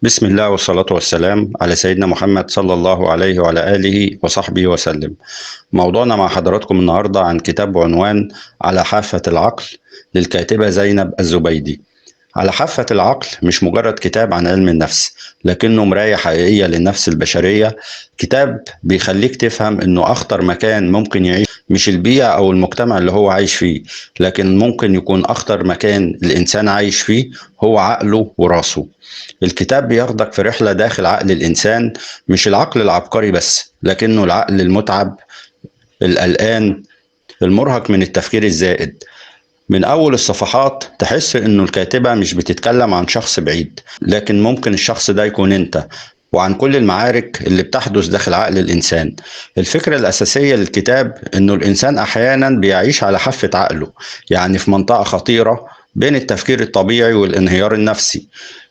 بسم الله والصلاة والسلام على سيدنا محمد صلى الله عليه وعلى آله وصحبه وسلم. موضوعنا مع حضراتكم النهاردة عن كتاب بعنوان على حافة العقل للكاتبة زينب الزبيدي. على حافة العقل مش مجرد كتاب عن علم النفس، لكنه مراية حقيقية للنفس البشرية. كتاب بيخليك تفهم انه اخطر مكان ممكن يعيش مش البيئة او المجتمع اللي هو عايش فيه، لكن ممكن يكون اخطر مكان الانسان عايش فيه هو عقله وراسه. الكتاب بياخدك في رحلة داخل عقل الانسان، مش العقل العبقري بس، لكنه العقل المتعب القلقان المرهق من التفكير الزائد. من أول الصفحات تحس إنه الكاتبة مش بتتكلم عن شخص بعيد، لكن ممكن الشخص ده يكون أنت، وعن كل المعارك اللي بتحدث داخل عقل الإنسان. الفكرة الأساسية للكتاب إنه الإنسان أحيانا بيعيش على حافة عقله، يعني في منطقة خطيرة بين التفكير الطبيعي والانهيار النفسي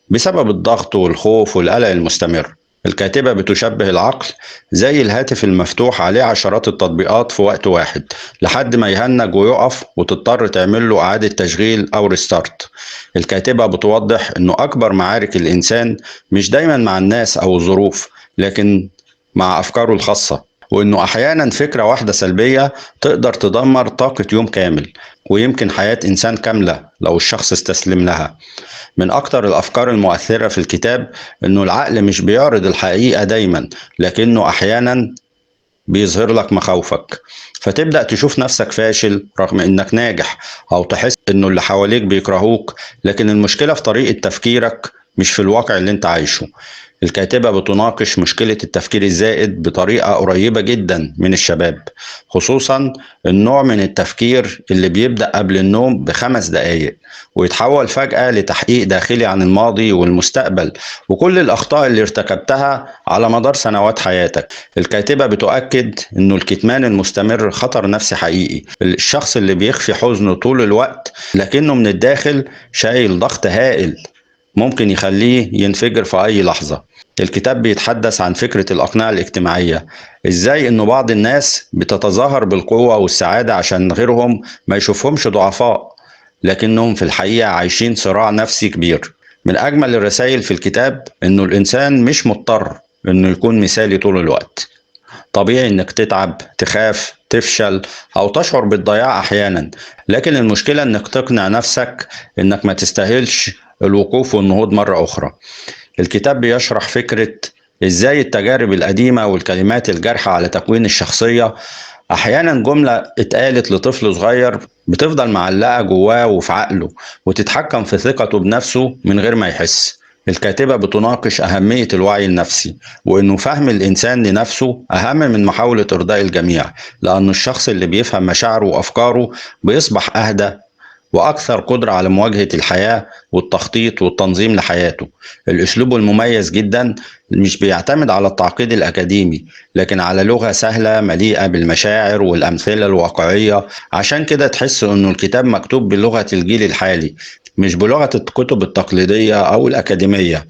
بسبب الضغط والخوف والقلق المستمر. الكاتبة بتشبه العقل زي الهاتف المفتوح عليه عشرات التطبيقات في وقت واحد، لحد ما يهنج ويقف وتضطر تعمل له إعادة تشغيل أو ريستارت. الكاتبة بتوضح إنه أكبر معارك الإنسان مش دايما مع الناس أو الظروف، لكن مع أفكاره الخاصة، وإنه أحيانا فكرة واحدة سلبية تقدر تدمر طاقة يوم كامل، ويمكن حياة إنسان كاملة لو الشخص استسلم لها. من أكتر الأفكار المؤثرة في الكتاب إنه العقل مش بيعرض الحقيقة دايما، لكنه أحيانا بيظهر لك مخاوفك، فتبدأ تشوف نفسك فاشل رغم إنك ناجح، أو تحس إنه اللي حواليك بيكرهوك، لكن المشكلة في طريقة تفكيرك مش في الواقع اللي انت عايشه. الكاتبة بتناقش مشكلة التفكير الزائد بطريقة قريبة جدا من الشباب، خصوصا النوع من التفكير اللي بيبدأ قبل النوم ب5 دقايق ويتحول فجأة لتحقيق داخلي عن الماضي والمستقبل وكل الأخطاء اللي ارتكبتها على مدار سنوات حياتك. الكاتبة بتؤكد إنه الكتمان المستمر خطر نفسي حقيقي. الشخص اللي بيخفي حزنه طول الوقت لكنه من الداخل شايل ضغط هائل ممكن يخليه ينفجر في أي لحظة. الكتاب بيتحدث عن فكرة الأقنعة الاجتماعية، إزاي إنه بعض الناس بتتظاهر بالقوة والسعادة عشان غيرهم ما يشوفهمش ضعفاء، لكنهم في الحقيقة عايشين صراع نفسي كبير. من أجمل الرسائل في الكتاب إنه الإنسان مش مضطر إنه يكون مثالي طول الوقت. طبيعي إنك تتعب، تخاف، تفشل أو تشعر بالضياع أحيانا، لكن المشكلة إنك تقنع نفسك إنك ما تستاهلش الوقوف والنهوض مرة أخرى. الكتاب بيشرح فكرة إزاي التجارب القديمة والكلمات الجارحة على تكوين الشخصية، أحيانا جملة اتقالت لطفل صغير بتفضل معلقة جواه وفي عقله وتتحكم في ثقته بنفسه من غير ما يحس. الكاتبة بتناقش أهمية الوعي النفسي، وإنه فهم الإنسان لنفسه أهم من محاولة إرضاء الجميع، لأن الشخص اللي بيفهم مشاعره وأفكاره بيصبح أهدى وأكثر قدرة على مواجهة الحياة والتخطيط والتنظيم لحياته. الأسلوب المميز جدا مش بيعتمد على التعقيد الأكاديمي، لكن على لغة سهلة مليئة بالمشاعر والأمثلة الواقعية. عشان كده تحس إنه الكتاب مكتوب بلغة الجيل الحالي، مش بلغة الكتب التقليدية أو الأكاديمية.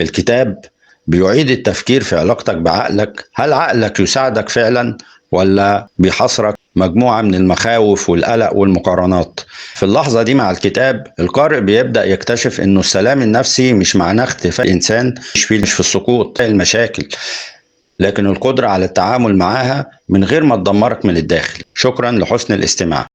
الكتاب بيعيد التفكير في علاقتك بعقلك، هل عقلك يساعدك فعلا ولا بيحصرك مجموعة من المخاوف والقلق والمقارنات؟ في اللحظة دي مع الكتاب القارئ بيبدأ يكتشف إنه السلام النفسي مش معناه اختفاء الإنسان، مش في السقوط المشاكل، لكن القدرة على التعامل معاها من غير ما تدمرك من الداخل. شكرا لحسن الاستماع.